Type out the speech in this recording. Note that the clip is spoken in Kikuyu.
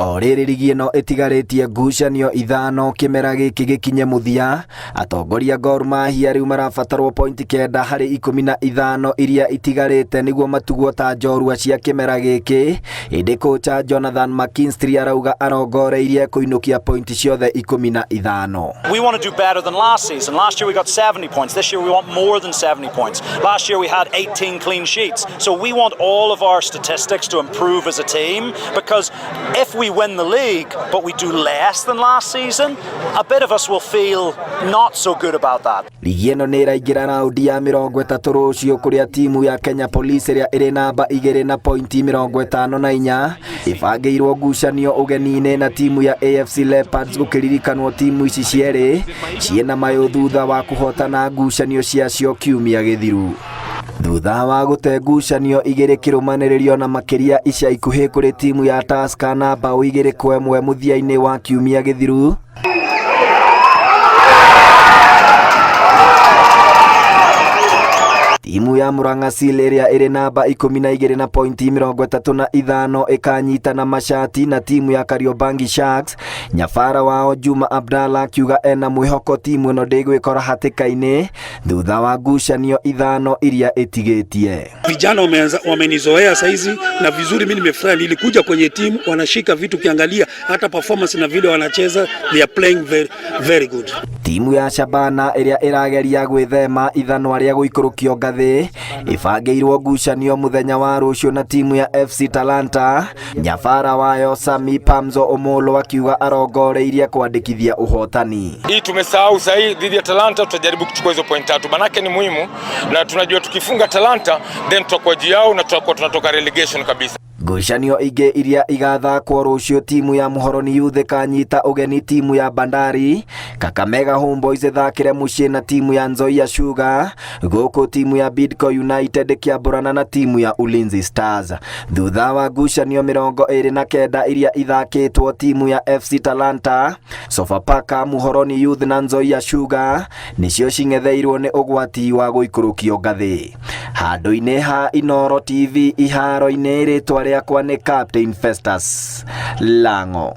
O rĩrĩ rigi ĩno ĩtigarĩtie ngucanio ithano kĩmera gĩkĩ gĩkinye mũthia, atongoria Gor Mahia rĩu marabatarwo pointi 9 harĩ 15 iria itigarĩte nĩguo matugwo ta njorua cia kĩmera gĩkĩ, ĩndĩ kocha Jonathan McKinstry arauga arongoreirie kũinũkia pointi ciothe 15. We want to do better than last season. Last year we got 70 points. This year we want more than 70 points. Last year we had 18 clean sheets. So we want all of our statistics to improve as a team, because if we win the league but we do less than last season, a bit of us will feel not so good about that. Ligi ĩno nĩ ĩraingĩra raundi ya 30 rũciũ kũrĩa timu ya Kenya Police ĩrĩa ĩrĩ namba 2 na pointi 54 ĩbangĩirwo ngucanio ũgeni-inĩ na timu ya AFC Leopards gũkĩririkanwo timu ici cierĩ ciĩna mayũ thutha wa kũhotana ngucanio ciacio kiumia gĩthiru. Thutha wa gũte ngucanio igĩrĩ kĩrũmanĩrĩrio na makĩria ica ikuhĩ kũrĩ timu ya Tusker na mbaũ 2-1 mũthia-inĩ wa kiumia gĩthiru. Timu ya Murang'a Seal ĩrĩa ĩrĩ namba 12 na pointi 35 ĩkanyitana mashati na timu ya Kariobangi Sharks. Nyabara wao Juma Abdalla akiuga ena mwĩhoko timu ĩno ndĩgwĩkora hatĩka-inĩ thutha wa ngucanio ithano iria ĩtigĩtie. Vijana wamenizoea saizi na vizuri, mimi nimefurahi, nilikuja kwenye timu wanashika vitu, ukiangalia hata performance na vile wanacheza, they are playing very, very good. Timu ya Shabana ĩrĩa ĩrageria gwĩthema ithanwa rĩa gũikũrũkio ngathĩ ĩbangĩirwo ngucanio mũthenya wa rũciũ na timu ya FC Talanta. Nyabara wayo Sami Pamzo Omolo akiuga arongoreirie kwandĩkithia ũhotani. Hii tumesahau sahii dhidi ya Talanta, tutajaribu kuchukua hizo point 3, manake ni muhimu, na tunajua tukifunga Talanta then tutakuwa juu yao na tutakuwa tunatoka relegation kabisa. Ngucanio ingĩ iria igathakwo rũciũ, timu ya Muhoroni Youth ĩkanyita ũgeni timu ya Bandari, Kakamega Homeboys ĩthakĩre mũciĩ na timu ya Nzoia Sugar, gũkũ timu ya Bidco United ĩkĩambũrana na timu ya Ulinzi Stars. Thutha wa ngucanio 29 iria ithakĩtwo, timu ya FC Talanta, Sofapaka, Muhoroni Youth na Nzoia Sugar nĩcio cing'etheirwo nĩ ũgwati wa gũikũrũkio ngathĩ. Handũ-inĩ ha Inooro TV iharo-inĩ, rĩtwa rĩakwa nĩ Captain Festus Lango.